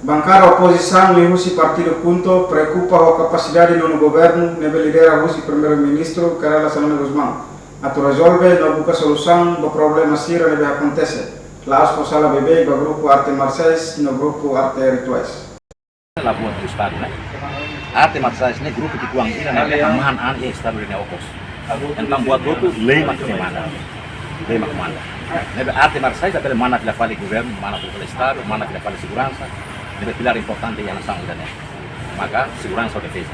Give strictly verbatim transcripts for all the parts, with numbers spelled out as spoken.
Bankada opozisaun liuhusi partidu KHUNTO preokupa ho kapasidade nonu governu ne'ebé lidera husi Primeiru-Ministru Kay Rala Xanana Gusmão atu rezolve no buka solusaun ba problema sira ne'ebé akontese, la'ós fó sala beibeik ba grupu arte marsiais no grupu arte rituais. La buat Estadu ne'e. Arte marsiais ne'e grupu ki'ikoan ida ne'ebé hamahan an iha Estadu nia okos. Entaun buat hotu lei mak manda. Lei mak manda. Ne'ebé arte marsiais labele manda fila fali governu, manda fila fali Estadu, manda fila fali seguransa. Ne'ebé pilár importante iha nasaun ida-ne'e maka seguransa ho defeza.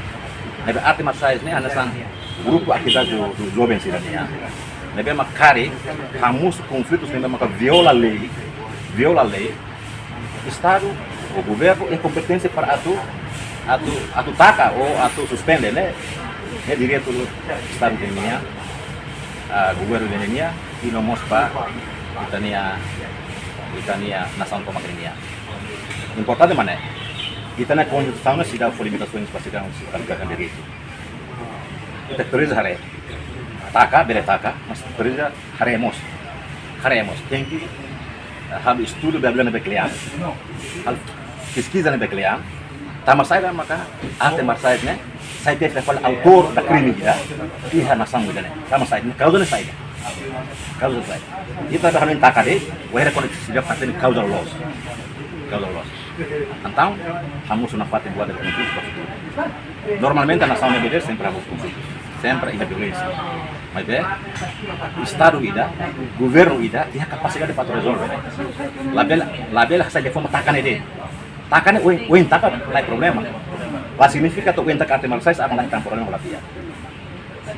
Ne'ebé arte marsiais ne'e hanesan grupu atividade do, do joven sira-nian. Ne'ebé mak karik hamosu konflitus ne'ebé maka viola lei, viola lei, Estadu ou governu iha kompeténsia para atu, atu, atu taka ou atu suspende, ne'e, ne'e direitu Estadu ida-ne'e nian, ah, governu ida-ne'e nian, i no mós ba ita-nia, ita-nia nasaun tomak ida-ne'e nian. Importante mak ne'e, ita-nia Konstituisaun ne'e seidauk fó limitasaun ba seidauk, seidauk penegar direitu. Ita presiza haree. Taka, bele taka, mas presiza haree mós. Haree mós. Tenke, eh, halo estudu Bíblia ne'ebé kle'an. Halo peskiza ne'ebé kle'an. Tanba saida maka arte marsiais ne'e, sai tiha fali autór ba krime ida iha nasaun ida-ne'e. Tanba saida, kauza ne'e saida. Kauza saida. Ita atu hanoin taka de'it, wainhira koñese sira parte ne'e kauza loos. Kauza loos. Entaun, hamosu nafatin buat ida konflitu ba futuru. Normalmente nasaun ne'ebé di'ak sempre hamosu konflitu, sempre iha violénsia. Maibé Estadu ida, governu ida iha kapasidade para rezolve. Labele, labele hasai de'it fó mak taka ne'e de'it. Taka ne'e oin, oin taka laiha problema. La signifika katak oin taka arte marsiais aban laiha problema, la tiha.